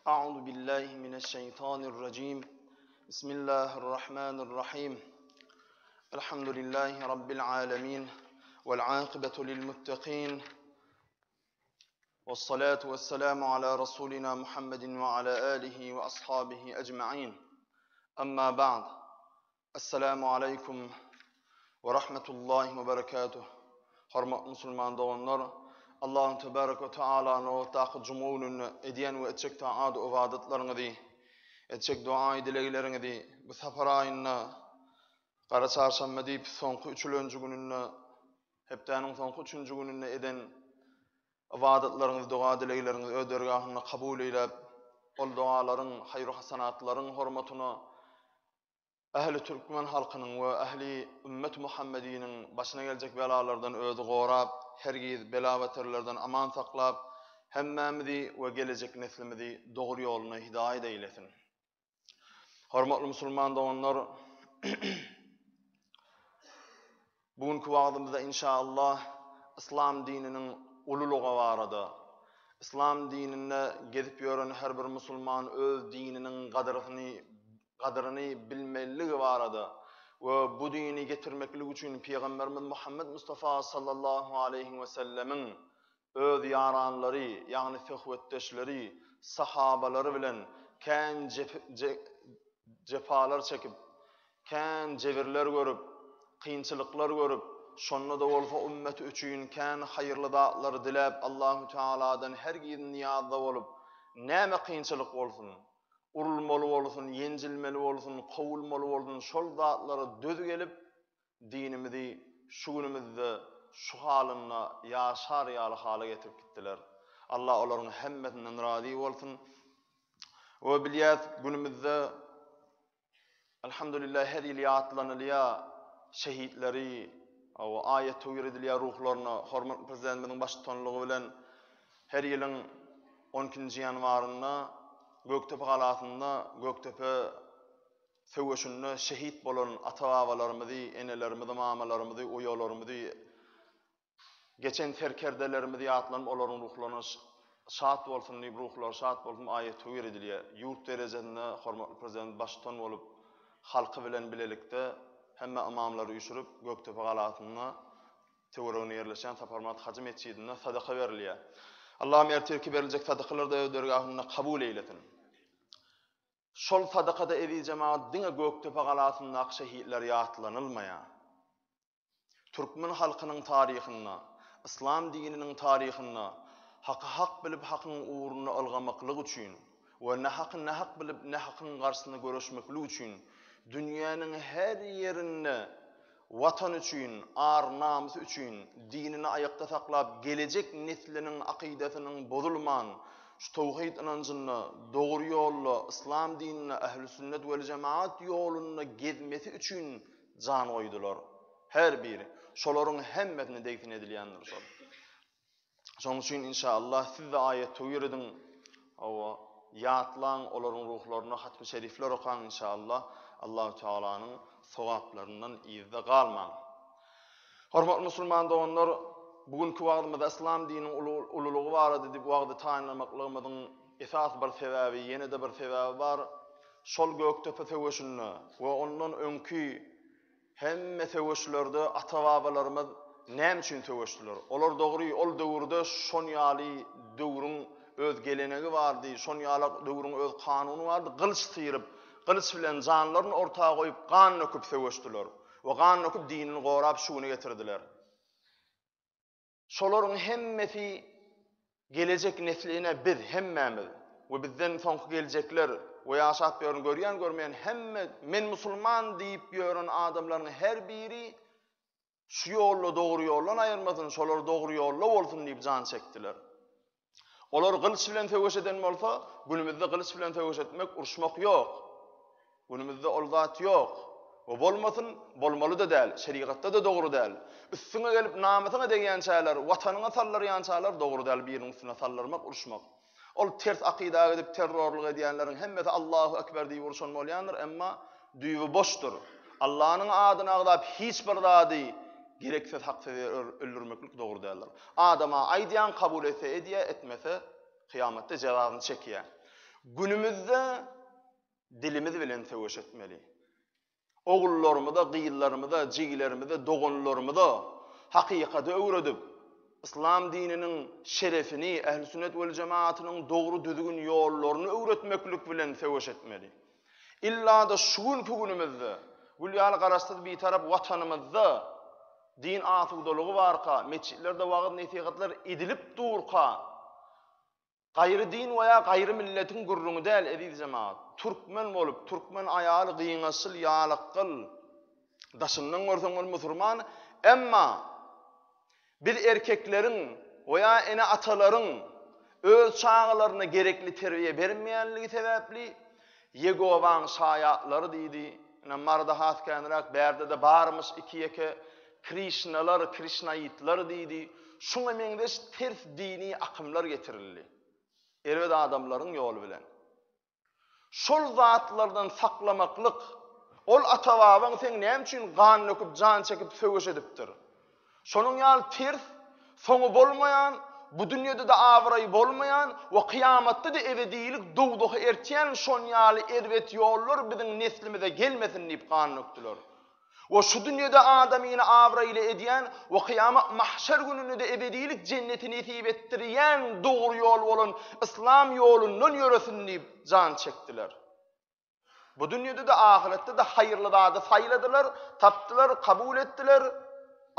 A'udhu billahi mineşşeytanirracim. Bismillahirrahmanirrahim. Elhamdülillahi rabbil alamin. Vel akibetu lil muttaqin. والصلاة والسلام على رسولنا محمد وعلى آله وأصحابه أجمعين أما بعد Essalamu aleýkum we rahmetullahi we berekatuh. Hormatly musulman doganlar, Allahu tebarek we taala nobatdaky juma gününde edýän we etjek taat ybadatlaryňyzy, etjek duaý dilegleriňizi bu sapar aýynda Gara çarşamba diýip soňky üçülenji gününde, hepdäniň soňky üçünji gününde eden ybadatlaryňyzy, doga-dilegleriňizi öz dergahynda kabul eýläp, ol dogalaryň, haýru-hasanatlaryň hormatyna Ähli türkmen halkynyň we ähli ümmet Muhammediniň başyna geljek belalardan özi gorap, hergiz bela-beterlerden aman saklap, hemmämizi we gelejek neslimizi dogry ýoluna hidaýat eýlesin. Hormatly musulman doganlar, Bu günki wagzymyzda inşaallah yslam dininiň ululygy barada, yslam dininde gezip ýören her bir musulman öz dininiň gadyryny gadyryny bilmeliligi barada we bu dini getirmeklik üçin Pygamberimiz Muhammed Mustafa sallallahu aleýhi we sellemiň öz ýaranlary, ýagny söhbetdeşleri, sahabalary bilen kän jepalar çekip, kän jebirler görüp, kynçylyklar görüp, şonda-da bolsa ümmeti üçin kän haýyrly zatlary diläp Allahu Tealadan hergiz nyýazda bolup, näme kynçylyk bolsun, urulmaly bolsun, ýenjilmeli bolsun, kowulmaly bolsun, şol zatlara döz gelip, dinimizi şu günümizde şu halynda ýaşar ýaly hala getirip gitdiler. Allah olaryň hemmesinden razy bolsun. We bilýäs günümizde Elhamdülillah her ýyl ýatlanylýar şehitleri, we aýat töwir edilýär ruhlaryna hormatly Prezidentimiziň baştutanlygy bilen her ýylyň 12-nji ýanwarynda Gökdepe galasynda Gökdepe söweşinde şehit bolan ata-babalarymyzy, enelerimizi, mamalarymyzy, uýalarymyzy, geçen serkerdelerimizi ýatlanyp, olaryň ruhlaryna şat bolsun diýip, ruhlary şat bolsun aýat-töwir edilýär. Ýurt derejesinde hormatly Prezident baştutan bolup, halky bilen bilelikde hemme ymamlary üýşürip, Gökdepe galasynda töwereginde ýerleşýän Saparmyrat hajy metjidinde sadaka berilýär. Allahym ertirki beriljek sadakalary-da öz dergahynda kabul eýlesin. Şol sadakada eziz jemagat diňe Gökdepe galasyndaky şehitler ýatlanylmaýar. Türkmen halkynyň taryhynda, yslam dininiň taryhynda haky hak bilip hakyň ugrunda ylgamaklyk üçin we nahaky nahak bilip nahakyň garşysyna göreşmeklik üçin dünýäniň her ýerinde Watan üçin, ar-namysy üçin, dinini aýakda saklap, gelejek nesliniň akydasynyň bozulman, şu towhyd ynanjynda, dogry ýolda, yslam dininde, ähli-sünnet wel-jemaat ýolunda gezmesi üçin jan goýdular. Her biri. Şolaryň hemmesine degsin edilýändir şol. Şonuň üçin inşallah siz-de aýat-töwir ediň, hawa, ýatlaň, olaryň ruhlaryna hatmy şerifler okaň inşallah, Allahu Tealanyň sogaplaryndan yzda galmaň. Hormatly musulman doganlar, bu günki wagzymyzda yslam dininiň ululygy barada diýip wagzy taýynlamaklygymyzyň esasy bir sebäbi, ýene-de bir sebäbi bar. Şol Gökdepe söweşinde we ondan öňki Hemme söweşlerde ata-babalarymyz näme üçin söweşdiler? Olar dogry, ol döwürde şon ýaly döwrüň öz gelenegi bardy, şon ýalak döwrüň öz kanuny bardy, gylyç syryp, gylyç bilen janlaryny orta goýup, gan döküp söweşdiler we gan döküp dinini gorap şu güne getirdiler. Şolaryň hemmesi gelejek nesline biz hemmämiz we bizden soňky geljekler we ýaşap ýören görýän görmeýän hemme men musulman diýip ýören adamlaryň her biri şu ýolda dogry ýoldan aýyrmasyn şolar dogry ýolda bolsun diýip jan çekdiler. Olar gylyç bilen söweş eden bolsa, günümizde gylyç bilen söweş etmek, uruşmak ýok. Günümizde ol zat ýok. We bolmasyn, bolmaly-da däl, şerigatda-da dogry däl. Üstüňe gelip namysyňa degýänçäler, watanyňa saldyrýançalar dogry däl biriniň üstüne saldyrmak, uruşmak. Ol ters akyda gidip terrorlyk edýänleriň hemmesi Allahu Ekber diýip urşan bolýandyr, emma düýbi boşdur. Allanyň adyny agzap hiç bir zady gereksiz haksyz ýere öldürmeklik dogry däldir. Adama aýdýaň kabul etse edýär, etmese kyýamatda jezasyny çekýär. Günümizde dilimiz bilen söweş etmeli. Ogullarymyza, gyzlarymyza, jigilerimize, doganlarymyza hakykaty öwredip, yslam dininiň şerefini, ähli-sünnet wel-jemaatynyň dogry düzgün ýollaryny öwretmeklik bilen söweş etmeli. Illa-da şu günki günümizde, gül ýaly Garaşsyz Bitarap Watanymyzda din asudalygy barka, metjitlerde wagyz-nesihatlar edilip durka, Gaýry din we ýa gaýry milletiň gürrüňi däl eziz jemagat. Türkmen bolup, türkmen aýaly gyňaçyl, ýalakgyl, daşyndan görseň ol musurman, emma biz erkekleriň we ýa ene-atalaryň öz çagalaryna gerekli terbiýe bermeýänligi sebäpli Ýegowaň şaýatlary diýdi, ine Maryda has känräk, bärde-de barmyş iki-ýeke Krişnalar, Krişnaitler diýdi. Şuňa meňzeş ters dini akymlar getirildi. Erbet adamlaryň ýoly bilen. Şol zatlardan saklamaklyk, ol ata-babaň seň näme üçin gan döküp, jan çekip söweş edipdir? Şonuň ýaly ters, soňy bolmaýan, bu dünýede-de abraýy bolmaýan we kyýamatda-da ebedilik dowzaha ertýän şon ýaly erbet ýollar biziň neslimize gelmesin diýip gan dökdüler. We şu dünýede adamyny abraýly edýän we kyýamat mahşer gününde-de ebedilik jenneti nesip etdirýän dogry ýol bolan yslam ýolundan ýöresin diýip jan çekdiler. Bu dünýede-de, ahyretde-de haýyrly zady saýladylar, tapdylar, kabul etdiler.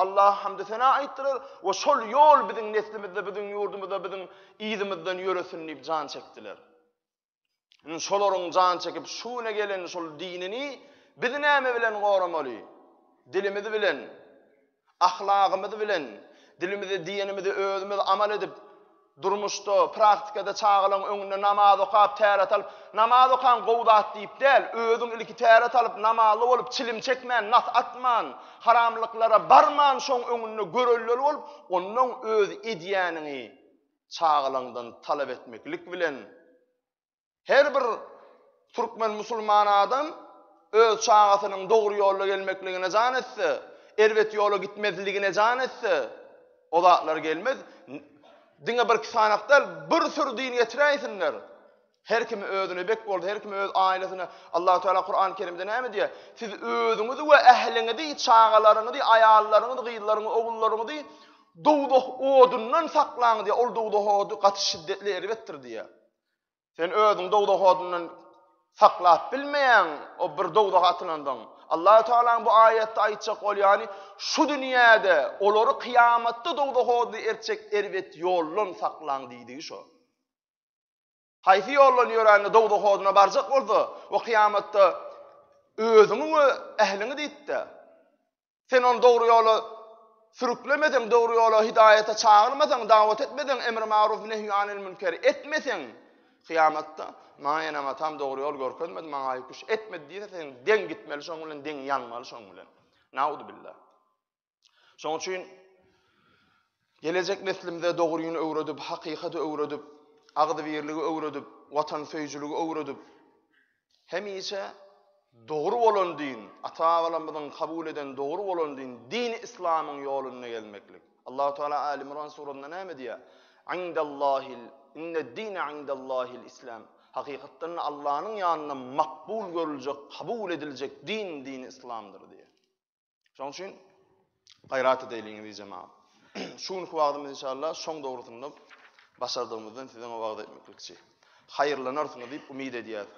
Allaha hamdy-sena aýtdylar we şol ýol biziň neslimizde, biziň ýurdumyzda, biziň yzymyzdan ýöresin diýip jan çekdiler. Indi şolaryň jan çekip şu güne gelen şol dinini biz näme bilen goramaly? Dilimiz bilen. Ahlagymyz bilen, dilimize diýenimizi özümiz amal edip, durmuşda, praktikada çagalaryň öňünde namaz okap, täret alyp, namaz okaň gowy zat diýip däl, özüň ilki täret alyp, namazly bolup, çilim çekmän, nas atman, haramlyklara barman şoň öňünde göreldeli bolup, onnoň öz edýäniňi çagalaňdan talap etmeklik bilen, Her bir türkmen musulman adam öz çagasynyň dogry ýolda gelmekligine jan etse, erbet ýola gitmezligine jan etse, o zatlar gelmez. Diňe bir kisanak däl, bir sürü din getiräýsinler. Her kim özüne bek bolsa, her kim öz ailesine Allahu Teala Kur'an-ı Kerimde näme diýýär? Siz özüňizi we ähliňizi, çagalaryňyzy, aýallaryňyzy, gyzlaryňyzy, ogullaryňyzy dowzah odundan saklaň diýýär. Ol dowzah ody gaty şiddetli erbetdir diýýär. Sen özüňi dowzah odundan saklap bilmeýäň, o bir dowzaha atylansoň. Allahu Tealanyň bu aýatda aýtjak bolýany, şu dünýäde olary kyýamatda dowzah oduna ertjek erbet ýoldan saklaň diýdigi şo. Haýsy ýoldan ýörände dowzah oduna barjak bolsa, o kyýamatda özüňi we ähliňi diýipdi. Sen ony dogry ýola sürüklemeseň, dogry ýola hidaýata çagyrmasaň, dawat etmeseň, emri maruf nehýu anil münker etmeseň, kyýamatda maňa enem atam dogry ýol görkezmedi, maňa aýkuş etmedi diýse, sen deň gitmeli şoň bilen, deň ýanmaly şoň bilen. Nauzubillah. Şoň üçin gelejek neslimize dogryny öwredip, hakykaty öwredip, agzybirligi öwredip, watansöýüjiligi öwredip, Hemişe dogry bolan din, ata-babalarymyzyň kabul eden dogry bolan din, dini islamyň ýolunda gezmeklik. Allahu Teala Ali Imran surasynda näme diýýär? Indallahil inne-dine indallahil islam. Hakykatdan Allanyň ýanynda makbul görüljek, kabul ediljek din dini islamdyr diýýär. Şonuň üçin gaýrat edeýliň eziz jemagat. Şu günki wagtymyz inşallah şoň dogrusynda başardygymyzdan siziňe wagyz etmeklikçi. Haýyrlanarsyňyz diýip umyt edýäris.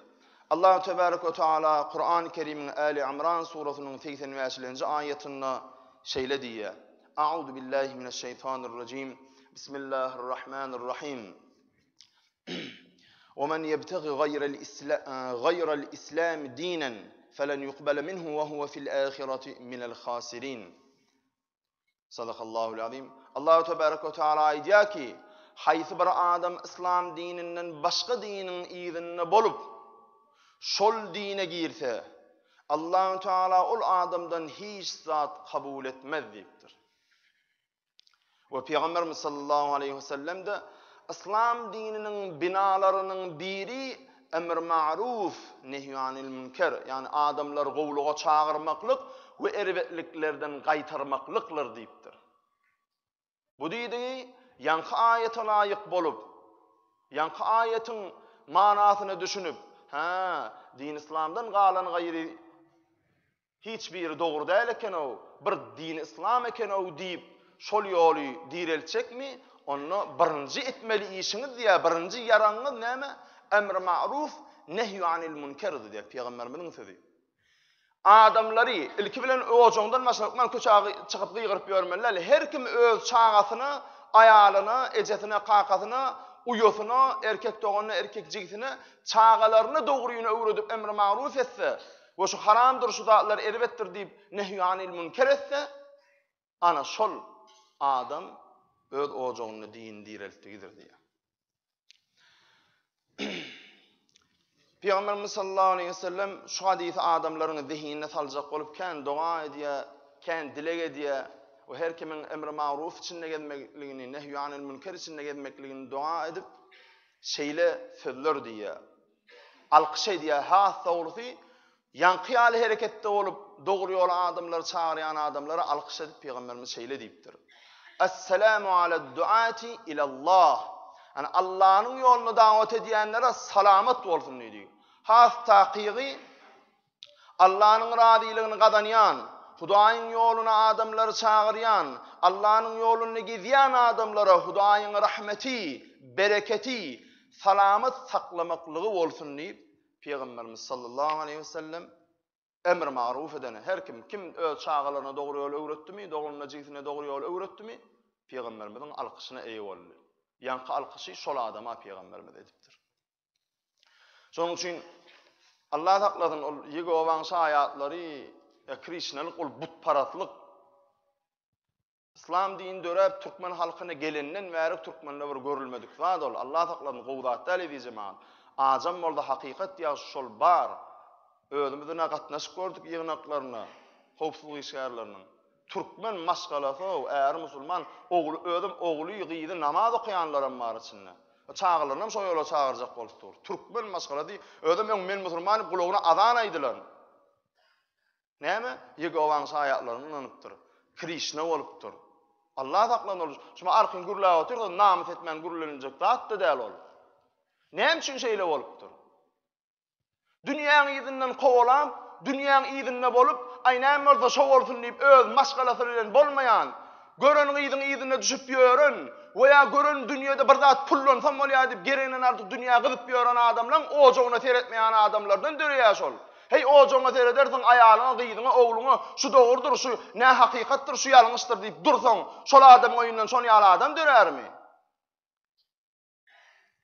Allahu tebarek we taala Kur'an-ı Kerimiň Ali Imran surasynyň 85-nji aýatynda şeýle diýýär. A'udhu billahi mineşşeýtanirrajim. Bismillahirrahmanirrahim. ومن يبتغي غير غير الإسلام دينا فلن يقبل منه وهو في الآخرة من الخاسرين Sadakallahul azim. Allahu tebaraka we taala aýdýar ki, haýsy bir adam yslam dininden başga diniň yzynda bolup, şol dine girse, Allahu taala ol adamdan hiç zat kabul etmez diýipdir. We Pygamberimiz sallallahu aleýhi we sellem-de yslam dininiň binalarynyň biri emr ma'ruf, nehýu anil münker, ýagny adamlary gowulyga çagyrmaklyk we erbetliklerden gaýtarmaklykdyr diýipdir. Bu diýdigi ýaňky aýata laýyk bolup, ýaňky aýatyň. manasyna düşünip, hä, din-yslamdan galan gaýry hiç biri dogry däl eken-ow, bir din-yslam eken-ow diýip, şol ýoly direltjekmi, onda birinji etmeli işiňiz diýýär, birinji ýaragyňyz näme? Emri-ma'ruf, nehýu-anil-münkerdir diýýär, pygamberimiziň sözi. Adamlary, ilki bilen ojagyňdan başla, hökman köçä çykyp gygyryp ýörmeli däl. Her kim öz çagasyna, aýalyna, ejesine, kakasyna, uýasyna, erkek doganyna, erkek jigisine, çagalaryna dogryny öwredip emri-magruf etse we şu haramdyr, şu zatlar erbetdir diýip nehýu-anil-münker etse, ana şol adam öz ojagynda dini direltdigidir diýýär. Pygamberimiz sallallahu aleyhi ve sellem şu hadysy adamlaryň zehinine saljak bolup kän doga edýär, kän dileg edýär we her kimiň emri maruf içinde gezmekligini, nehýu anil münker içinde gezmekligini doga edip şeýle sözler diýýär. Alkyş edýär, has dogrusy Ýaňky ýaly hereketde bolup, dogry ýola adamlary çagyrýan adamlara alkyş edip Pygamberimiz şeýle diýipdir. Esselamu alad-duati ilallah. Ýani Allanyň ýoluna dawat edýänlere salamat bolsun diýdi. Has takygy Allanyň razylygyny gazanýan, Hudaýyň ýoluna adamlary çagyrýan, Allanyň ýolunda gezýän adamlara Hudaýyň rahmeti, bereketi, salamat saklamaklygy bolsun diýip Pygamberimiz sallallahu aleýhi we sellem emr maruf edene her kim kim öz çagalaryna dogry ýoly öwretdimi, doganyna, jigisine dogry ýoly öwretdimi, Pygamberimiziň alkyşyna eýe boldy. Ýaňky alkyşy şol adama Pygamberimiz edipdir. Şonuň üçin Allah saklasyn ol Ýegowaň şaýatlary, Krişnalyk ol butparazlyk Yslam dini döräp türkmen halkyna gelenden bäri türkmende bir görülmedik zat ol. Allah saklasyn gowy zat däl eziz jemagat. Ajam bolsa hakykat ýagşy şol bar. Özümiz ine gatnaşyp gördük ýygnaklaryna howpsuzlyk işgärleriniň. Türkmen maşgalasy ow äri musulman ogly özem ogly gyzy namaz okaýanlaram bar içinde. Çagalarynam şo ýola çagyrjak bolup dur. Türkmen maşgalasy özem öň men musulman diýip gulagyna azan aýdylan. Näme? Ýegowaň şaýatlaryna ynanypdyr. Krişna bolupdyr. Allah saklasyn ol. Şuma arkin gürläp otyrsa namys etmän gürleniljek zat-da däl ol. Näme üçin şeýle bolupdyr? Dünýäň yzyndan kowalap, dünýäň yzynda bolup, aý näme bolsa şo bolsun diýip öz maşgalasy bilen bolmaýan, gören gyzyň yzyna düşüp ýören we ýa gören dünýede bir zat pullansam bolýar diýip gereginden artyk dünýä gyzyp ýören adamlaň ojagyna seretmeýän adamlardan döreýär şol. Heý, ojagyňa seredersiň, aýalyňa, gyzyňa, ogluňa, şu dogrudyr, şu nähakykatdyr, şu ýalňyşdyr diýip dursaň, şol adamyň öýünden şon ýaly adam dörärmi?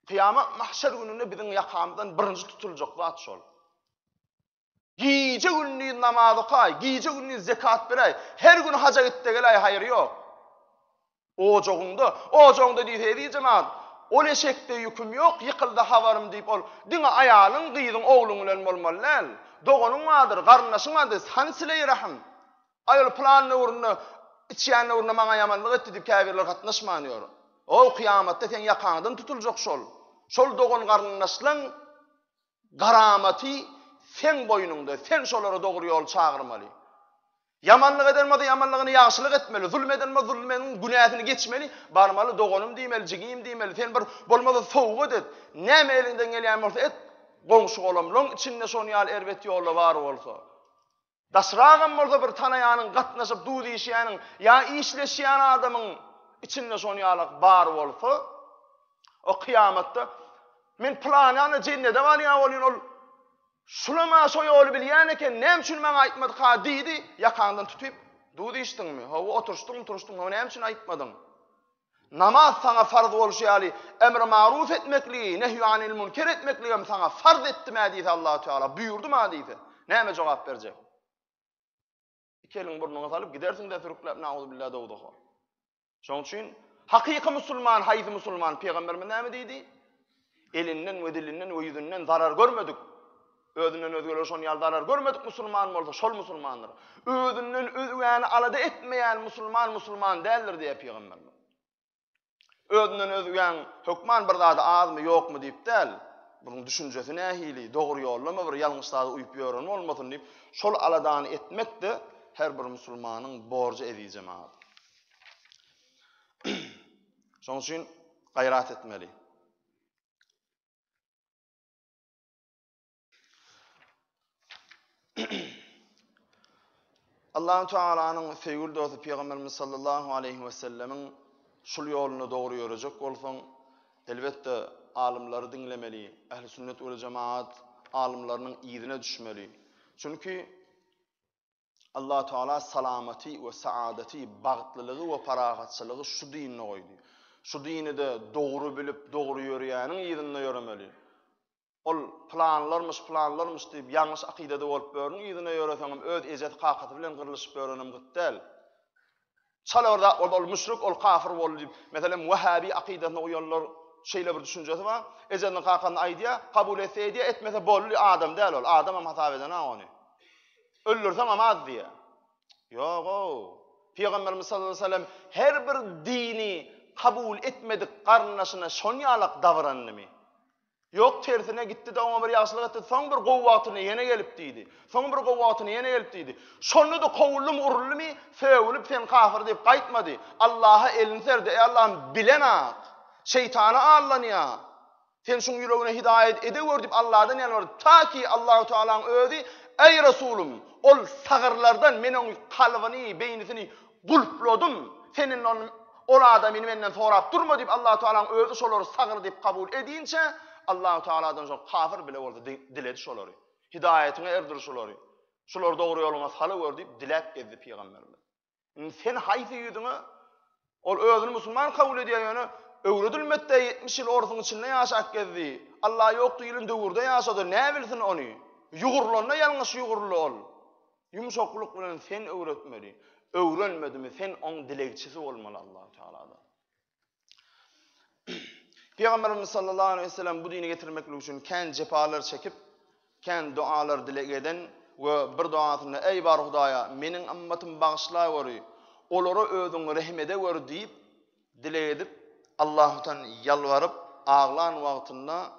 Kyýamat mahşer gününde biziň ýakamyzdan birinji tutuljak zat şol. Gije-gündiz namaz okaý, gije-gündiz zekat beräý, her gün haja git-de geläý, haýry ýok. Ojagyňda, ojagyňda diýse eziz jemagat, ol eşekde ýüküm ýok, ýykyldy habarym diýip ol diňe aýalyň, gyzyň, ogluň bilen bolmaly däl. Doganyň bardyr, garyndaşyň bardyr, hany sileý rahym. Aý ol pylan döwründe, içýän döwründe maňa ýamanlyk etdi diýip käbirler gatnaşman ýör. O kyýamatda seň ýakaňdan tutuljak şol. Şol dogan-garyndaşlaň garamaty seň boýnuňda, sen şolara dogry ýol çagyrmaly. Ýamanlyk eden bolsa ýamanlygyny ýagşylyk etmeli, zulum eden bolsa zulumynyň günäsini geçmeli, barmaly doganym diýmeli, jigim diýmeli, sen bir bolmasa sowgat et, näme eliňden gelýän bolsa et, goňşy-golamlaň içinde şon ýaly erbet ýolda bar bolsa. Daşragam bolsa bir tanaýanyň, gatnaşyp duz iýişýäniň ýa işleşýän adamyň içinde şon ýalak bar bolsa, o kyýamatda men pylanyny jennede barýan bolýan ol Şulam-a şo ýoly bilýän eken, näme üçin maňa aýtmadyka diýdi, ýakaňdan tutyp, duz içdiňmi? Hawa, oturyşdyňmy, turuşdyňmy? Hawa, näme üçin aýtmadyň? Namaz saňa farz bolşy ýaly, emri maruf etmekligi, nehýu anil münker etmekligem saňa farz etdim-ä diýse Allahu Teala, buýurdym-a diýse, näme jogap berjek? Iki eliňi burnuňa salyp gidersiň-de sürükläp nauzubilla dowzaha. Şonuň üçin hakyky musulman haýsy musulman? Pygamberimiz näme diýdi? Elinden we dilinden we ýüzünden zarar görmedik, özünden özgeler şon ýaly zarar görmedik musulman bolsa şol musulmandyr. Özünden özgäni alada etmeýän musulman musulman däldir diýýär pygamberimiz. Özünden özgäň hökman bir zady azmy, ýokmy diýip däl, bunuň düşünjesi nähili, dogry ýoldamy bir ýalňyş zada uýup ýören bolmasyn diýip, şol aladany etmek-de her bir musulmanyň borjy eziz jemagat. Şonuň üçin gaýrat etmeli. Allahu Tealanyň söýgüli dosty Pygamberimiz sallallahu aleýhi we sellemiň şul ýolunda dogry ýörejek bolsaň, elbetde alymlary diňlemeli, ähli sünnet we jemaat alymlarynyň yzyna düşmeli. Çünki Allah Teala salamaty we saadaty, bagtlylygy we parahatçylygy şu dinde goýdy. Şu dini-de dogry bilip, dogry ýörýäniň yzynda ýöremeli. Ol pylanlarmyş, pylanlarmyş diýip, ýalňyş akydada bolup börüniň yzyna ýöreseňem, öz ejesi, kakasy bilen gyrlyşyp ýörenem gyt däl. Çala bir zat boldy, ol müşrik, ol kafir boldy diýip, meselem, wahhabi akydasyna uýanlar şeýle bir düşünjesi bar. Ejesiniň kakasyny aýdýar, kabul etse edýär, etmese boldy, adam däl ol, adamam hasap edenok ony. Öldürseňem az diýýär. Ýog-ow. Pygamberimiz sallallahu aleyhi ve sellem her bir dini kabul etmedik garyndaşyna şonýalak dabrandymy? Ýok, tersine gitdi-de oňa bir ýagşylyk etdi, soň bir gowy wagtyny ýene gelip diýdi. Soň bir gowy wagtyny ýene gelip diýdi. Şonda-da kowuldymy, uruldymy, sögünip sen kafir diýip gaýtmady. Allaha elini serdi, Eý Allahym, bilenak, şeýtana aldanýa. Sen şuň ýüregine hidaýat edewür diýip Allahdan ýalbardy. Ta ki Allahu Tealanyň özi, Eý Resulym, ol sagyrlardan men oň kalbyny, beýnisini Gulpladym, sen indi ony, ol adamyny menden sorap durma diýip Allahu Tealanyň özi şolary sagyr diýip kabul edinçä, Allahu Tealadan şol kafir bile bolsa diledi şolary. Hidaýatyňa erdir şolary. Şulary dogry ýoluňa salawör diýip diläp gezdi pygamberimiz. Indi sen haýsy ýüzüňe ol özüni musulman kabul edýär ýöne öwredilmedi-de 70 ýyl orsuň içinde ýaşap gezdi. Allah ýok diýilen döwürde ýaşady, näbilsin ony. Ýugrulanda ýalňyş ýugruldy ol. Ýumşaklyk bilen sen öwretmeli. Öwrenmedimi sen oň dilegçisi bolmaly Allahu Teala'dan. Pygamberimiz sallallahu aleyhi ve sellem bu dini getirmeklik üçin kän jepalar çekip, kän dualar dileg eden we bir duasynda Eý bar Hudaýa, meniň ymmatym bagyşlaweri, olara özüň rehim edeweri diýip dileg edip, Allahdan ýalbaryp aglan wagtynda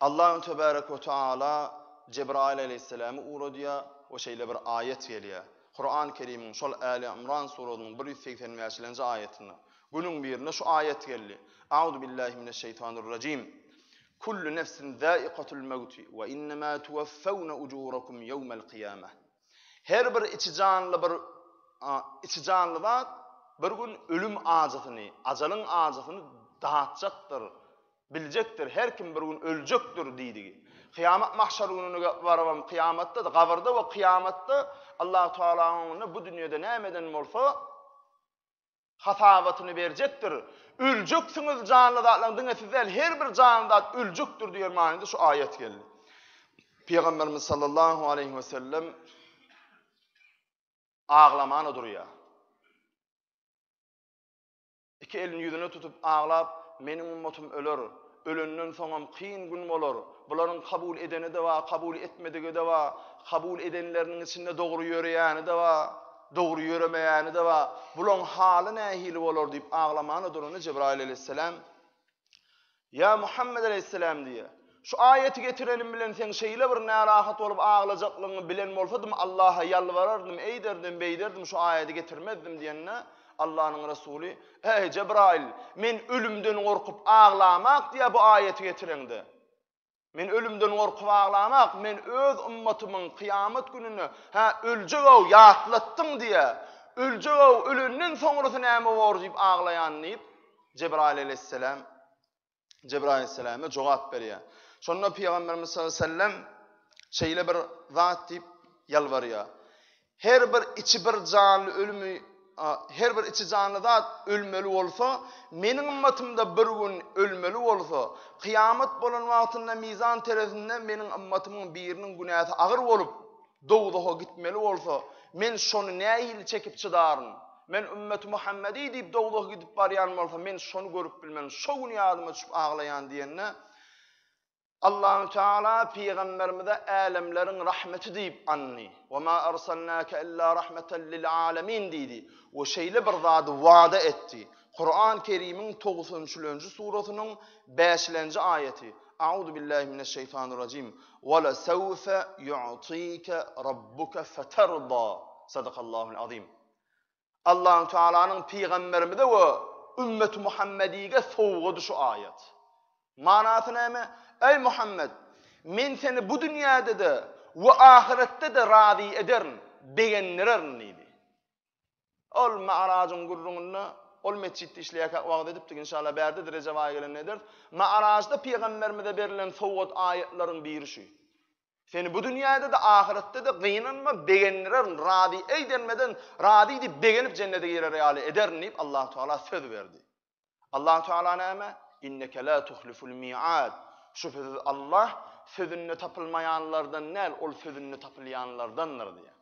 Allahu tebarek we taala Jebraýyl aleýhissalamy ugradýar we şeýle bir aýat gelýär. Kuran Kerimiň şol Äli Imran surasynyň 185-lenji aýatynda. Günüň birinde şu aýat geldi. Auzu billahi mineşşeýtanirrajim. Kullu nefsin zaikatul mewti we innema tuwaffawna ujurakum ýewmel kyýamah. Her bir içi janly bir içi janly zat bir gün ölüm ajysyny, ajalyň ajysyny datjakdyr. Biljekdir, her kim bir gün öljekdir diýdigi. Kyýamat mahşar gününe barybam kyýamatda-da, gabyrda we kyýamatda Allahu Tealanyň öňünde bu dünýede näme eden bolsa hasabatyny berjekdir. Öljeksiňiz janly zatlaryň diňe siz däl, her bir janly zat öljekdir diýen manyda şu aýat geldi. Pygamberimiz sallallahu aleýhi we sellem aglamana durýar. Iki elini ýüzüne tutup aglap, Meniň ummatym öler. Ölenden soňam kyn gün bolar. Bularyň kabul edeni-de bar, kabul etmedigi-de bar. Kabul edenleriniň içinde dogry ýöreýäni-de bar, dogry ýöremeýäni-de bar. Bulaň haly nähili bolar diýip aglamana duranda Jebraýyl aleýhissalam, Ýa Muhammet aleýhissalam diýýär. Şu aýaty getirenim bilen seň şeýle bir närahat bolup aglajaklygyňy bilen bolsadym, Allaha ýalbarardym, eýderdim, beýderdim, şu aýady getirmezdim diýende, Allanyň Resuly, Eý, Jebraýyl, men ölümden gorkup aglamak diýýär bu aýaty getireňde. Men ölümden gorkup aglamak, men öz ymmatymyň kyýamat gününde, hä, öljeg-ow, ýatlatdyň diýýär. Öljeg-ow, ölenden soňrasy näme bor diýip aglaýan diýip, Jebraýyl aleýhissalam Jebraýyl aleýhissalama jogap berýär. Şonda Pygamberimiz sallallahu aleyhi ve sellem şeýle bir zat diýip ýalbarýar. Her bir içi bir janly ölümi her bir içi janly zat ölmeli bolsa, meniň ymmatymda bir gün ölmeli bolsa, kyýamat bolan wagtynda mizan terezinde meniň ymmatymyň biriniň günäsi agyr bolup, dowzaha gitmeli bolsa, men şony nähili çekip çydaryn? Men ümmeti Muhammedi diýip dowzaha gidip barýan bolsa, men şony görüp bilmen, şo gün ýadyma düşüp aglaýan diýende, Allahu Teala pygamberimize älemleriň rahmeti diýip andy. Wa ma arsalnaka illa rahmeten lil alamin diýdi we şeýle bir zady wada etdi. Kuran Kerimiň togsanüçlenji surasynyň bäşilenji aýaty. Auzu billahi mineşşeýtanirrajim. Wa la sawfa yu'tika rabbuka feterda. Sadakallahul azim. Allahu Tealanyň pygamberimize we ümmeti Muhammedige sowgady şu aýat. Manasy näme? Eý Muhammed, men seni bu dünýäde-de. we ahyretde-de razy ederin, begendirerin diýdi. Ol Ma'rajyň gürrüňinde ol metjitde işleýärkäk wagyz edipdik, inşallah bärde-de Rejep aýy gelende ederis. Ma'rajda pygamberimize berlen sowgat aýatlaryň biri şu. Seni bu dünýäde-de, ahyretde-de gynanma, begendirerin, razy eýdenmeden razy diýip begenip jennete girer ýaly ederin diýip Allahu Teala söz berdi. Allahu Teala näme? Inneke la tuhliful mi'ad. Şübhesiz Allah sözünde tapylmaýanlardan däl, ol sözünde tapylýanlardandyr diýýär.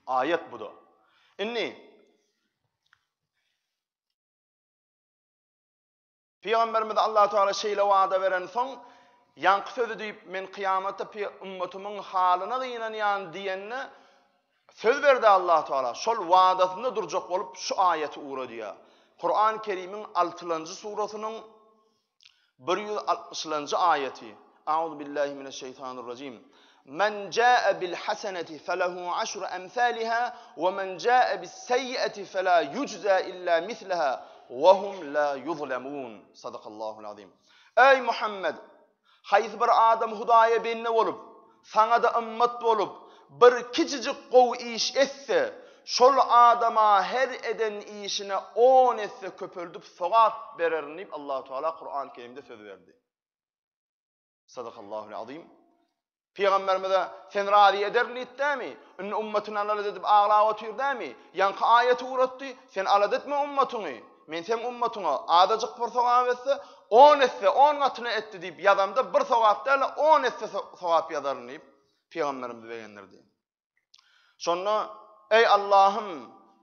Aýat bu-da. Indi Pygamberimize Allahu Teala şeýle wada berensoň, ýaňky sözi diýip, men kyýamatda ümmetimiň halyna gynanýan diýende söz berdi Allahu Teala. Şol wadasynda durjak bolup şu aýaty ugradýar. Kuran Kerimiň 6-njy surasynyň 160-njy aýaty. A'udhu billahi mineşşeýtanirrajim. Men jaa bil haseneti felehu aşru emsaliha we men jaa bis seýýeti fela yujza illa mislaha we hum la yuzlemun. Sadakallahul azim. Eý Muhammed, haýsy bir adam Hudaýa bende bolup, saňa-da ymmat bolup, bir kiçijik gowy iş etse, şol adama her eden işine on esse köpeldip sogap bererin diýip Allahu Teala Kur'an-ı Kerimde söz berdi. Sadakallahul azim. Pygamberimize sen razy ederin diýdi dämi? Indi ummatyny alada edip aglap otyr dämi? Ýaňky aýaty ugratdy, sen alada etme ummatyňy. Men seň ummatyňa azajyk bir sogap etse, on esse, on gatyna etdi diýip ýazamda bir sogap däl-de on esse sogap ýazaryn diýip pygamberimizi begendirdi. Şonda, Eý, Allahym,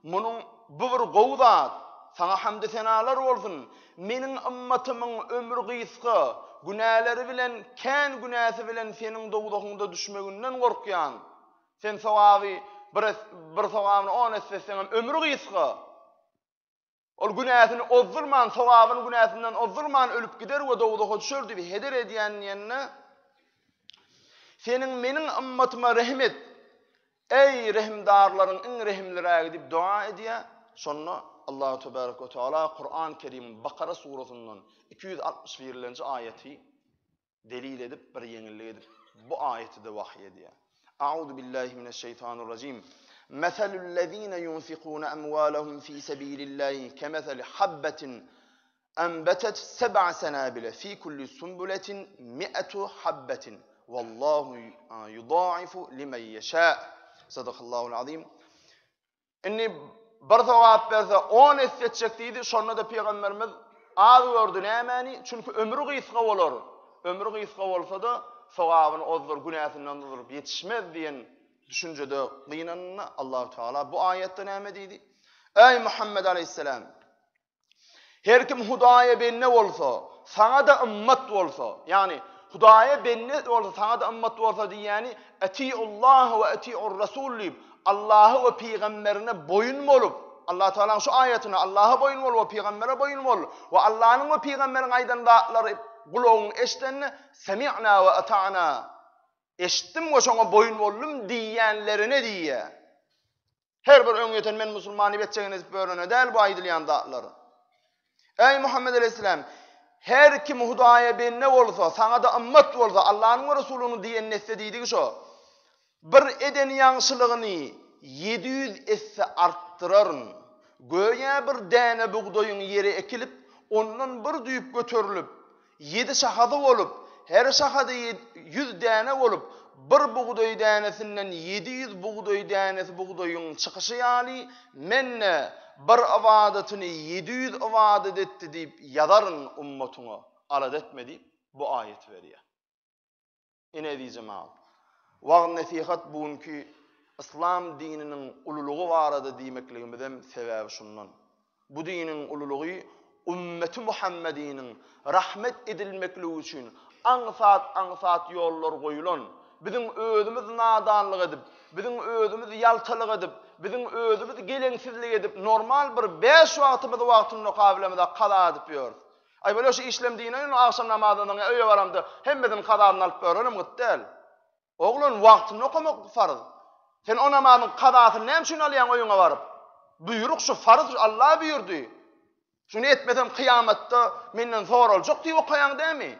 munuň bu bir gowy zat, Saňa hamdy-senalar bolsun, meniň ymmatymyň ömri gysga, günäleri bilen, kän günäsi bilen Seniň dowzahyňda düşmeginden gorkýan. Sen sogaby bir, bir sogabyny on esse etseňem ömri gysga. Ol günäsini ozdurman, sogabyny günäsinden ozdurman ölüp gider we dowzaha düşer diýip heder edýän diýende, Seniň meniň ymmatyma rehim et, eý, rehimdarlaryň iň rehimlirägi diýip doga edýär. Şonda Allahu tebarek we teala Kuran Kerimiň Bakara surasyndan 261-nji aýaty delil edip, bir ýeňillik edip, bu aýaty-da wahyý edýär. A'udhu billahi mineşşeýtanirrajim. Meselüllezine yunfikune emwalehum fi sebilillahi kemeseli habbetin enbetet seb'a senabile fi kulli sunbuletin mi'etu habbetin. Wallahu yudaifu limen yeşa. Sadakallahul azim. Indi bir sogap berse, on esse etjek diýdi. Şonda-da pygamberimiz az gördi nämäni? Çünki ömri gysga bolar. Ömri gysga bolsa-da, sogabyny ozdur, günäsinden ozduryp ýetişmez diýen düşünjede gynananda Allahu Teala bu aýatda näme diýdi? Eý Muhammed aleýhissalam! Her kim Hudaýa bende bolsa, saňa-da ymmat bolsa, ýagny Hudaýa bende bolsa, saňa-da ymmat bolsa diýýäni Etiullaha we etiur rasul diýip, Allaha we pygamberine boýun bolup, Allah Taalanyň şu aýatyna Allaha boýun bol we pygambere boýun bol we Allanyň we pygamberiň aýdan zatlary gulagyň eşidende semi'na we ata'na eşitdim we şoňa boýun boldum diýýänlerine diýýär. Her bir öňýeten men musulman diýip etjegini edip ýörene däl bu aýdylýan zatlar. Eý Muhammet aleýhissalam, her kim Hudaýa bende bolsa, saňa-da ymmat bolsa, Allanyň we Resulynyň diýenini etse diýdigi şo. Bir eden ýagşylygyny 700 esse artdyraryn. Göýä bir däne bugdaýyň ýere ekilip, ondan bir düýp göterilip, Ýedi şahasy bolup, her şahada ýüz däne bolup, bir bugdaý dänesinden 700 bugdaý dänesi bugdaýyň çykyşy ýaly, men-de bir ybadatyny 700 ybadat etdi diýip ýazaryn ummatyňa, alada etme diýip, bu aýaty berýär. Ine eziz jemagat, wagyz-nesihat bu günki yslam dininiň ululygy barada diýmekligimizem sebäbi şundan. Bu diniň ululygy ümmeti Muhammediniň rahmet edilmekligi üçin aňsat-aňsat ýollar goýulan, biziň özümiz nadanlyk edip, biziň özümiz ýaltalyk edip, biziň özümiz geleňsizlik edip normal bir bäş wagtymyzy wagtynda okabilemizok kaza edip ýörüs. Aý bolýa şu işlem diýineýin agşam namazyndan soň öýe baramda hemmesiniň kazasyny alyp ýörenim gyt däl. Oglan wagtynda okamak farz. Sen o namazyň kazasyny näme üçin alýaň öýüňe baryp? Buýruk şu farz şu Allah buýurdy. Şuny etmesem kyýamatda menden soraljak diýip okaýaň dämi?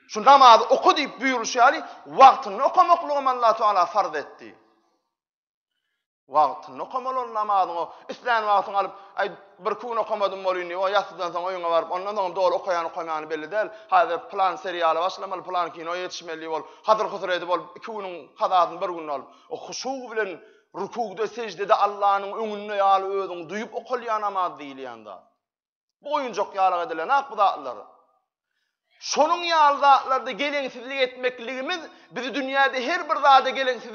Şu namazy oka diýip buýrulyşy ýaly, wagtynda okamaklygam Allahu Teala farz etdi. Wagtynda okamaly ol namazyňy. Islän wagtyň alyp, aý bir gün okamadym bolýyn diýip, o ýassydan soň öýüňe baryp, ondan soňam doly okaýan okamaýany belli däl. Häzir pylan seriala başlamaly, pylan kino ýetişmeli diýip ol hazyr-huzur edip ol iki günüň kazasyny bir günde alyp, o huşu bilen rukugda, seždede Allanyň öňünde ýaly özüňi duýup okalýan namaz diýilýän zat. Bu oýunjak ýalyk edilenak bu zatlar. Şonuň ýaly zatlarda geleňsizlik etmekligimiz bizi dünýäde her bir zada geleňsiz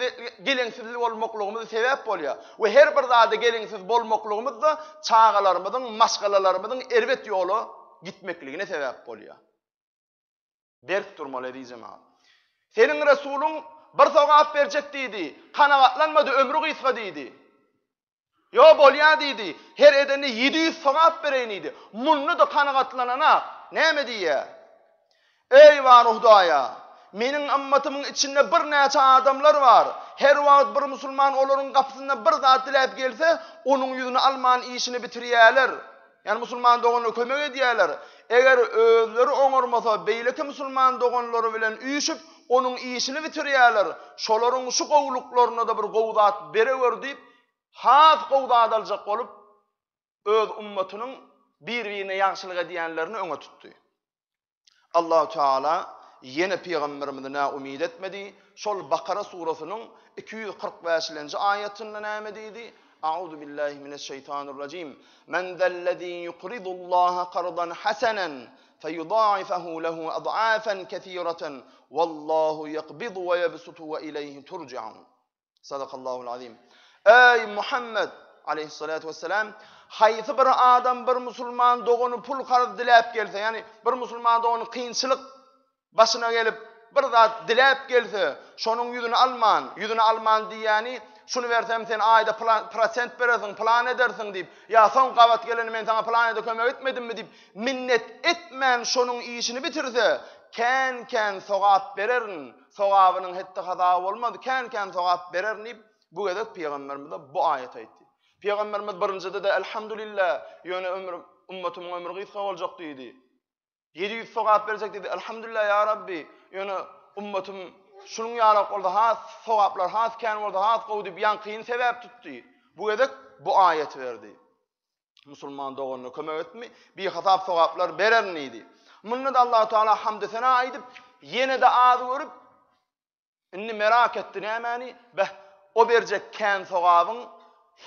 geleňsizli bolmaklygymyza sebäp bolýar. We her bir zada geleňsiz bolmaklygymyz-da çagalarymyzyň, maşgalalarymyzyň erbet ýola gitmekligine sebäp bolýar. Berk durmaly eziz jemagat. Seniň Resulyň bir sogap berjek diýdi, kanagatlanmady, ömri gysga diýdi. Ýo, bolýa diýdi. Her edende 700 sogap bereýin diýdi. Munda-da kanagatlanana näme diýýär? Eý, bar Hudaýa! Meniň ymmatymyň içinde birnäçe adamlar bar. Her wagt bir musulman olaryň gapysynda bir zat diläp gelse, onuň ýüzüni alman işini bitirýärler. Ýagny musulman doganyna kömek edýärler. Eger özleri oňarmasa, beýleki musulman doganlary bilen üýşüp, onuň işini bitirýärler. Şolaryň şu gowulyklaryna-da bir gowy zat berewer diýip, has gowy zat aljak bolup, öz ummatynyň bir-birine ýagşylyk edýänlerini öňe tutdy. Allahu Teala ýene pygamberimizi näumyt etmedi. Şol Bakara surasynyň 245-nji aýatynda näme diýdi? A'uzu billahi mineşşeýtanirrajim. Men zellezî yukridullaha kardan hasanen feyudâifahu lehu ad'âfen kesîreten wallahu yekbidu ve yebsutu ve ileyhi turcaun. Sadakallahul azim. Eý Muhammed aleyhissalatu vesselam, haýsy bir adam bir musulman dogany pul karz diläp gelse, ýagny bir musulman dogany kynçylyk başyna gelip bir zat diläp gelse, şonuň ýüzüni alman, ýüzüni alman diýýäni, şuny bersem sen aýda plan prosent berersiň, plan edersiň diýip, ýa soň gabat gelende men saňa plan ede kömek etmedimmi diýip, minnet etmän şonuň işini bitirse, kän-kän sogap bererin. Sogabynyň hetdi-hasaby bolmaz, kän-kän sogap bererin diýip, bu gezek pygamberimize bu aýaty aýtdy. Pygamberimiz birinjide-de Elhamdülillah, ýöne ömür ummatymyň ömri gysga boljak diýdi. 700 sogap berjek diýdi. Elhamdülillah ýa Rabbi, ýöne ummatym şunuň ýalak bolsa has sogaplar has kän bolsa has gowy diýip ýaňkyny sebäp tutdy. Bu gezek bu aýaty berdi. Musulman doganyna kömek etmi, bihasap sogaplar bererin diýdi. Munda-da Allahu Teala hamdy-sena aýdyp, ýene-de az görüp, indi merak etdi nämäni? Beh, o berjek kän sogabyň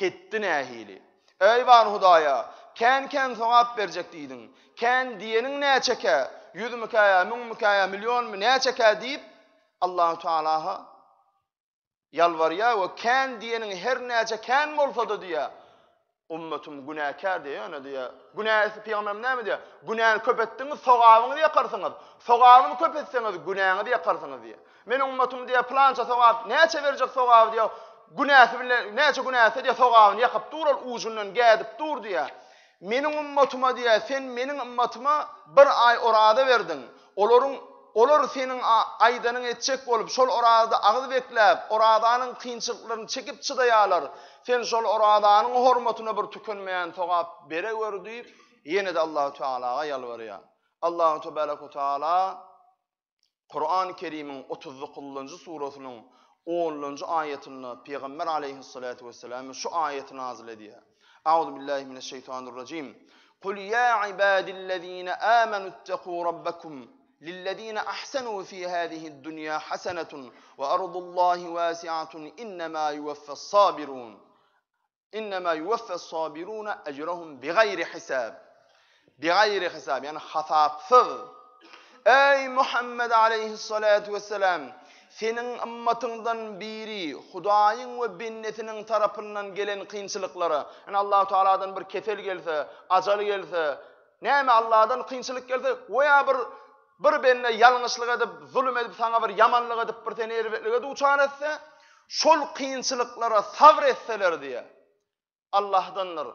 hetdi nähili? Eý bar Hudaýa, kän-kän sogap berjek diýdiň. Kän diýeniň näçekä? Ýüzmükä ýa müňmükä ýa millionmy näçekä diýip, Allahu Tealaha Ýalbarýar we kän diýeniň her näçe kän bolsa-da diýýär, ummatym günäkär diýýär, ýöne diýýär, günä etse pygamberimiz näme diýýär? Günäni köp etdiňiz, sogabyňyzy ýakarsyňyz. Sogabyny köp etseňiz, günäňizi ýakarsyňyz diýýär. Meniň ummatym diýýär, pylança sogap, näçe berjek sogaby diýýär, günäsi bilen näçe günä etse diýýär, sogabyny ýakyp dur ol ujundan gädip dur diýýär. Meniň ummatyma diýýär, sen meniň ummatyma bir aý oraza berdiň. Olaryň, olar seniň aýdanyňy etjek bolup, şol orazada agyz bekläp, orazanyň kynçylyklaryny çekip çydaýarlar. Sen şol orazanyň hormatyna bir tükenmeýän sogap berewer diýip, ýene-de Allahu Tealaga ýalbarýar. Allahu Tebaraka we Teala Kurany Kerimiň 39-njy surasynyň 10-njy aýatynda Pygamber aleýhissalatu wesselama şu aýaty nazyl edýär. Auzu billahi mineşşeýtanirrajim. Kul ýa ibadillezine amenutteku rabbakum lillezine ahsenu fi hazihi'd dunýa hasenetun we ardullahi wasiatun innema yuwaffas sabirun. Innema yuwaffas sabiruna ecrahum bigaýri hisab. Bigaýri hisab, ýagny hasapsyz. Eý Muhammed aleýhissalatu wesselam, seniň ymmatyňdan biri Hudaýyň we bendesiniň tarapyndan gelen kynçylyklara, ýagny Allahu Tagaladan bir kesel gelse, ajal gelse, näme Allahdan kynçylyk gelse, we ýa bir bir bende ýalňyşlyk edip, zulum edip, saňa bir ýamanlyk edip, bir seni erbetlige duçar etse, şol kynçylyklara sabr etseler diýýär. Allahdandyr.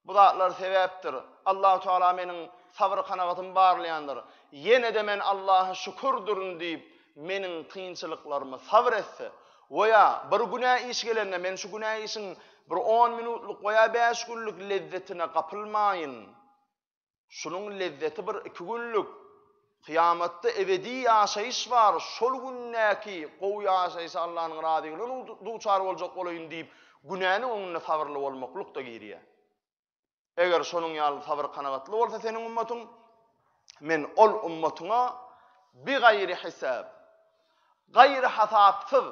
Bu zatlar sebäpdir. Allahu Teala meniň sabyr-kanagatymy barlaýandyr. Ýene-de men Allaha şükürdirin diýip, meniň kynçylyklaryma sabyr etse, we ýa bir günä iş gelende men şu günä işiň bir on minutlyk we ýa bäş günlük lezzetine gapylmaýyn. Şunuň lezzeti bir iki günlük. Kyýamatda ebedi ýaşaýyş bar, şol gündäki gowy ýaşaýşa Allanyň razylygyna duçar boljak bolaýyn diýip, günäniň öňünde sabyrly bolmaklyk-da girýär. Eger şonuň ýaly sabyr-kanagatly bolsa seniň ummatyň, men ol ummatyňa bigaýry hisab, gaýry hasapsyz,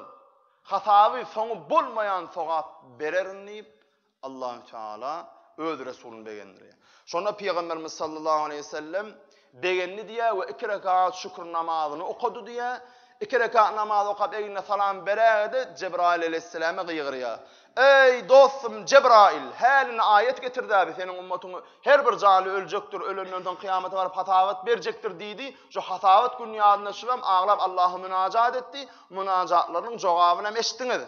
hasaby soňy bolmaýan sogap bererin diýip, Allahu Teala öz Resulyny begendirýär. Şonda Pygamberimiz sallallahu aleýhi we sellem begendi diýýär we iki rekat şükür namazyny okady diýýär. Iki rekat namaz okap egnine salam berägede Jebraýyl aleýhissalama gygyrýar. Eý, dostum Jebraýyl, hälini aýat getirdi-ä seniň ummatyň her bir janly öljekdir, ölenden soň kyýamata baryp hasabat berjekdir diýdi. Şu hasabat gününi ýadyna düşübem aglap Allaha münajat etdi. Münajatlarynyň jogabyny hem eşitdiňiz.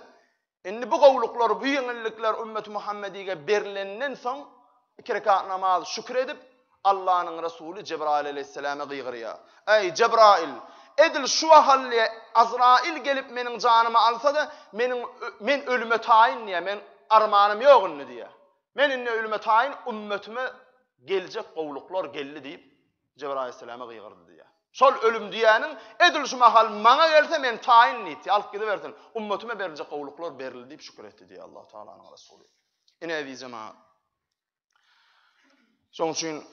Indi bu gowulyklar, bu ýeňillikler ümmeti Muhammedige berlenden soň, iki rekat namaz şükür edip, Allanyň Resuly Jebraýyl aleýhissalama gygyrýar. Eý, Jebraýyl! Edil şu wahal diýýär, Azraýyl gelip meniň janymy alsa-da, meniň men ölüme taýyn diýýär, men armanym ýok indi diýýär. Men indi ölüme taýyn, ümmetime geljek gowulyklar geldi diýip, Jebraýyl aleýhissalama gygyrdy diýýär. Şol ölüm diýýäniň edil şu mahal maňa gelse men taýyn diýdi, alyp gidibersin. Ümmetime beriljek gowulyklar berildi diýip şükür etdi diýýär Allahu Tagalanyň Resuly. Ine eziz jemagat. Şonuň üçin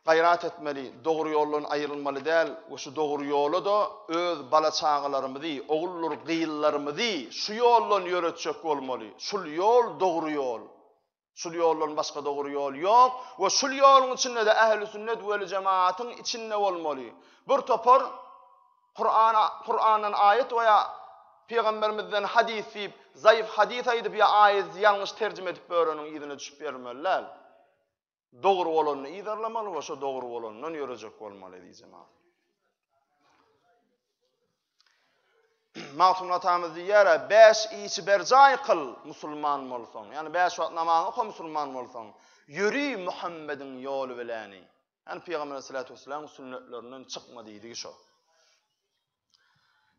gaýrat etmeli, dogry ýoldan aýrylmaly däl we şu dogry ýola-da öz bala-çagalarymyzy, oguldyr gyzlarymyzy şu ýoldan ýöretjek bolmaly. Şul ýol dogry ýol. Şul ýoldan başga dogry ýol ýok we şul ýoluň içinde-de ähli sünnet weli jemaatyň içinde bolmaly. Bir topar Kurana Kurandan aýat we ýa pygamberimizden hadys diýip, zaýyf hadys aýdyp ýa aýaty ýalňyş terjime edip böreniň yzyna düşüp ýörmeli däl. Dogry bolanyny yzarlamaly we şo dogry bolanyndan ýörejek bolmaly eziz jemaat. Magtymguly atamyz diýýär-ä, Bäş işi berjaý kyl, musulman bolsaň. Ýagny bäş wagt namazyňy oka musulman bolsaň. Ýöri Muhammediň ýoly biläni. Ýagny Pygamber aleyhissalatu vesselamyň sünnetlerinden çykma diýdigi şo.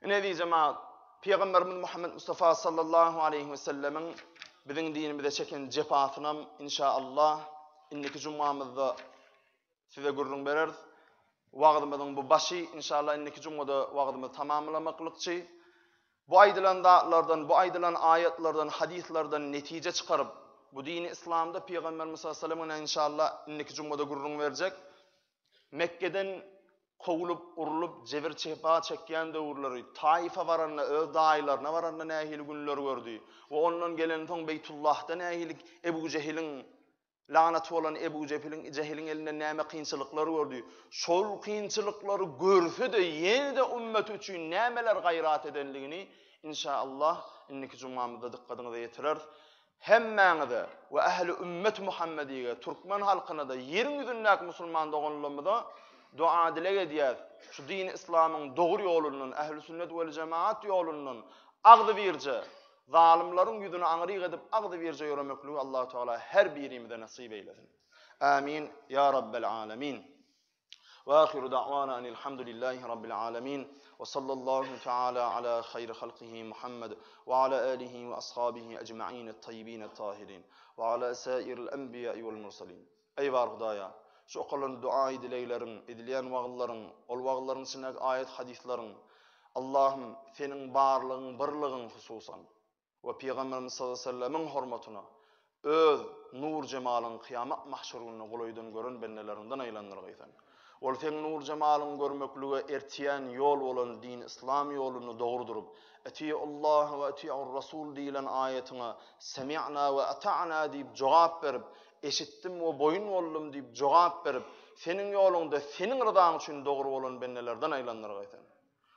Ine eziz jemaat, Pygamberimiz Muhammed Mustafa sallallahu aleyhi we sellemiň biziň dinimize çeken jepasynam inşaallah indiki jumamyzda Size gürrüň bereris. Wagyzymyzyň bu başy, inşallah indiki jumada wagyzymyzy tamamlamaklykçy. Bu aýdylan zatlardan, bu aýdylan aýatlardan, hadyslardan netije çykaryp, bu dini yslamda Pygamberimiz sallallahu aleyhi ve sellem inşallah indiki jumada gürrüň berjek. Mekgeden kowlup, urlup, jebir-jepa çekýän döwürleri, Taifa baranda, öz daýylaryna baranda nähili günler gördi we ondan gelensoň Beýtullahda nähili Ebu Jehiliň Lanaty bolan Ebu Jehiliň Jehiliň elinden näme kynçylyklar gördi. Şol kynçylyklary görse-de ýene-de ümmeti üçin nämeler gaýrat edenligini inşaallah indiki jumamyzda dykgatyňyza ýetireris. Hemmäňize we ähli ümmet Muhammedige, türkmen halkyna-da, ýeriň ýüzündäki musulman doganlarymyza dua-dileg edýäs. Şu dini yslamyň dogry ýolundan, ähli sünnet wel jemaat ýolundan agzybirje Zalymlaryň ýüzüni aňryk edip agzybirje ýöremekligi Allahu Teala her birimize nasyp eýlesin. Amin ýa Rabbel Alemin. Wa ahiru da'wana anil hamdulillahi rabbil alamin we sallallahu taala ala hayri halqihi Muhammed we ala alihi we ashabihi ecmaîn et-tayyibin et-tahirin we ala sairil enbiýa wal mursalin. Eý bar Hudaýa, şu okalan duaýy-dilegleriň, edilýän wagyzlaryň, ol wagyzlaryň içindäki aýat-hadyslaryň, Allahym, Seniň barlygyň, birligiň hususan, we Pygamberimiz sallallahu aleýhi we sellemiň hormatyna, Öz nur-jemalyňy kyýamat mahşer gününde golaýdan gören bendeleriňden aýlandyrgaý Sen. Ol Seň nur-jemalyňy görmeklige ertýän ýol bolan din-yslam ýolunda dogry durup, Eti'ullaha we eti'ur-rasul diýlen aýatyňa Semi'na we ata'na diýip jogap berip, Eşitdim we boýun boldum diýip jogap berip, Seniň ýoluňda Seniň ryzaň üçin dogry bolan bendelerden aýlandyrgaý Sen.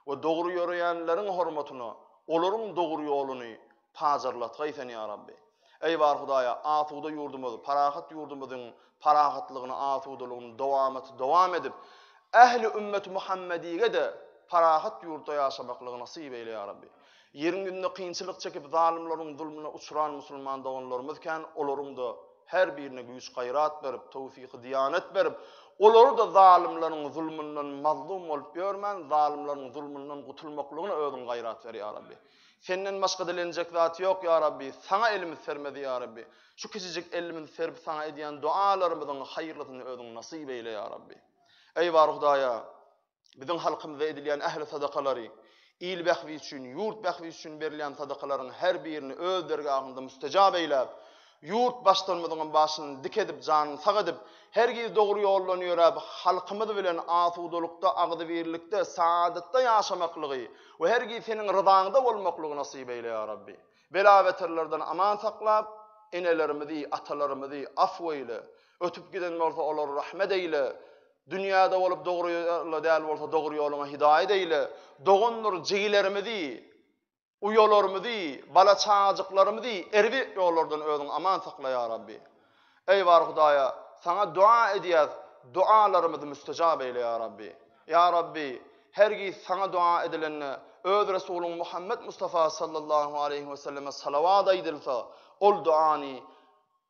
We dogry ýöreýänleriň hormatyna olaryň dogry ýoluny pajarlatgaý Sen, ýa Rabbi. Eý bar Hudaýa, asuda ýurdumyz, parahat ýurdumyzyň parahatlygyny, asudalygyny dowamaty dowam edip, ähli ümmeti Muhammedige-de parahat ýurtda ýaşamaklygy nasyp eýle, ýa Rabbi. Ýeriň ýüzünde kynçylyk çekip zalymlaryň zulmuna uçran musulman doganlarymyz kän, olaryň-da her birine güýç-gaýrat berip, towfyky-diýanet berip, olary-da zalymlaryň zulmundan mazlum bolup ýörmän, zalymlaryň zulmundan gutulmaklygyna özüň gaýrat ber, ýa Rabbi. Senden başga dilenjek zat ýok, ýa Rabbi, Saňa elimiz sermedi, ýa Rabbi. Şu kiçijik elimizi serip Saňa edýän dogalarymyzyň haýyrlysyny özüň nasyp eýle, ýa Rabbi. Eý bar Hudaýa! Biziň halkymyza edilýän ähli sadakalary, il bähbidi üçin, ýurt bähbidi üçin berilýän sadakalaryň her birini öz dergahyňda müstejap eýläp, ýurt baştutanymyzyňam başyny dik edip, janyny sag edip, hergiz dogry ýoldan ýöräp, halkymyz bilen asudalykda, agzybirlikde, saadatda ýaşamaklygy we hergiz Seniň ryzaňda bolmaklygy nasyp eýle, ýa Rabbi. Bela-beterlerden aman saklap, enelerimizi, atalarymyzy afw eýle. Ötüp giden bolsa olary rahmet eýle. Dünýäde bolup dogry ýolda däl bolsa dogry ýoluňa hidaýat eýle. Dogandyr jigilerimizi, uýalarymyzy, bala-çagajyklarymyzy erbet ýollardan özüň aman sakla ýa Rabbi. Eý bar Hudaýa, saňa dua edýäs, dualarymyzy müstejap eýle ýa Rabbi. Ýa Rabbi, hergiz saňa dua edilende öz Resulyň Muhammet Mustafa sallallahu aleýhi we selleme salawat aýdylsa, ol duany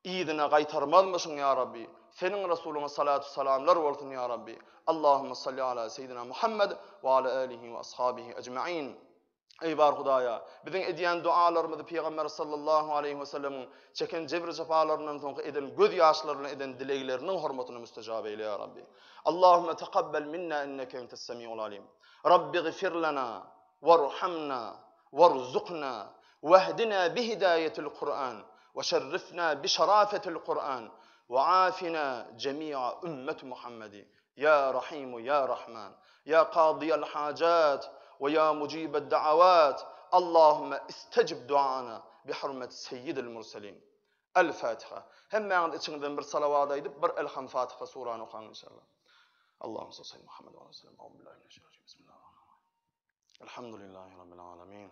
Yzyna gaýtarmazmyşyň ýa Rabbi. Seniň Rasulyňa salatu salamlar bolsun ýa Rabbi. Allahumma salli ala seýidina Muhammed we ala alihi we ashabihi ejmain. Eý bar Hudaýa, biziň edýän dualarymyzy Pygamber sallallahu aleýhi we sellemiň çeken jebri-jepalaryndan soňky eden göz ýaşlary bilen eden dilegleriniň hormatyna müstejap eýle ýa Rabbi. Allahumma takabbal minna inneke entes semiul alim. Rabbi gfir lana warhamna warzuqna wahdina bihidaýatil Kur'an we şerrifna bi şerafetil Kur'an we afina jemi'a ümmet Muhammedi ya Rahimu ya Rahman ya Kadiyel hacat we ya mucibed da'avat Allahümme istecib duana bi hurmet seyyidil murselin. El Fatiha. Hemmäňiz içiňizden bir salawat aýdyp, bir Elham Fatiha surany okaň inşallah. Allahümme salli Muhammed ve aleyhi ve sellem. Euzubillahi Bismillahirrahmanirrahim. Elhamdülillahi Rabbil alemin.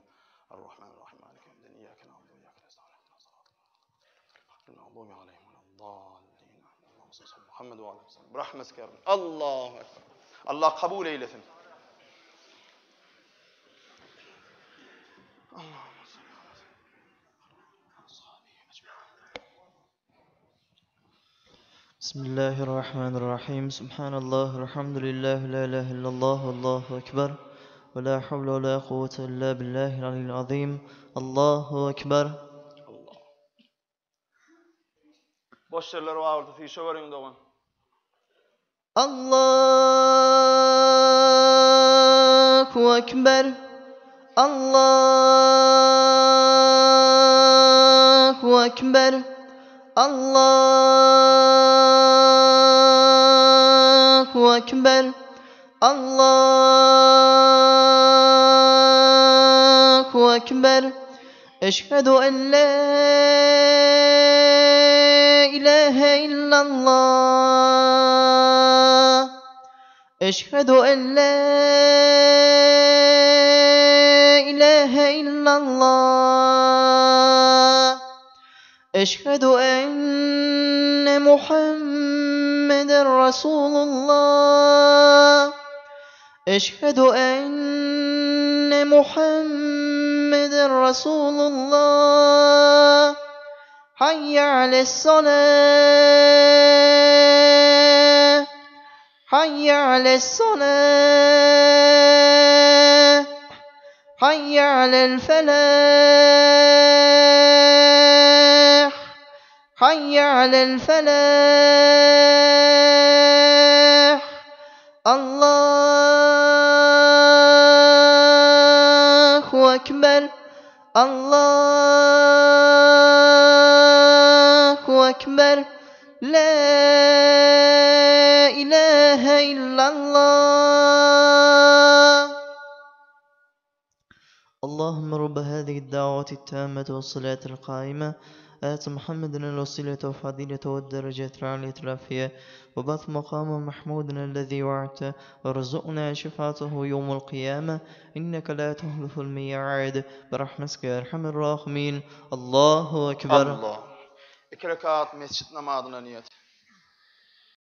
Errahmanirrahim. Maliki yevmiddin. İyyake na'budu ve iyyake nesta'in. İhdinas sıratal mağdubi aleyhim ve'd-dallin. Allahümme salli Muhammed ve aleyhi ve sellem. Rahmetike ya Rabbi. Allahu ekber. Allah kabul eylesin. Allahümme salli ala Bismillahirrahmanirrahim. Subhanallah, elhamdülillah, la ilahe illallah, allahu ekber. Ve la havle ve la kuvvete illa billahil aliyyil azim. Allahu ekber. Allah. Boş ýerler bar bolsa süýşeweriň dogan. Allahu Ekber Allahu Ekber Allahu Ekber Allahu Ekber Eşhedü en la ilahe illallah Eşhedü en la ilahe illallah Eşhedü enne Muhammeden Resulullah Eşhedü enne Muhammeden Resulullah. Hayye alessalâh. Hayye alessalâh. Hayye alel felâh. Hayye alel felâh. Allahu Ekber. Allahu Ekber. La ilahe illallah. اللهم رب هذه الدعوة التامة والصلاة القائمة آت محمدا الوسيلة والفضيلة والدرجة العالية العافية وبعث مقام محمود الذي وعدته وارزقنا شفاعته يوم القيامة إنك لا تخلف الميعاد برحمتك يا أرحم الراحمين الله أكبر Allah. Iki rekat mesjit namazyna niýet.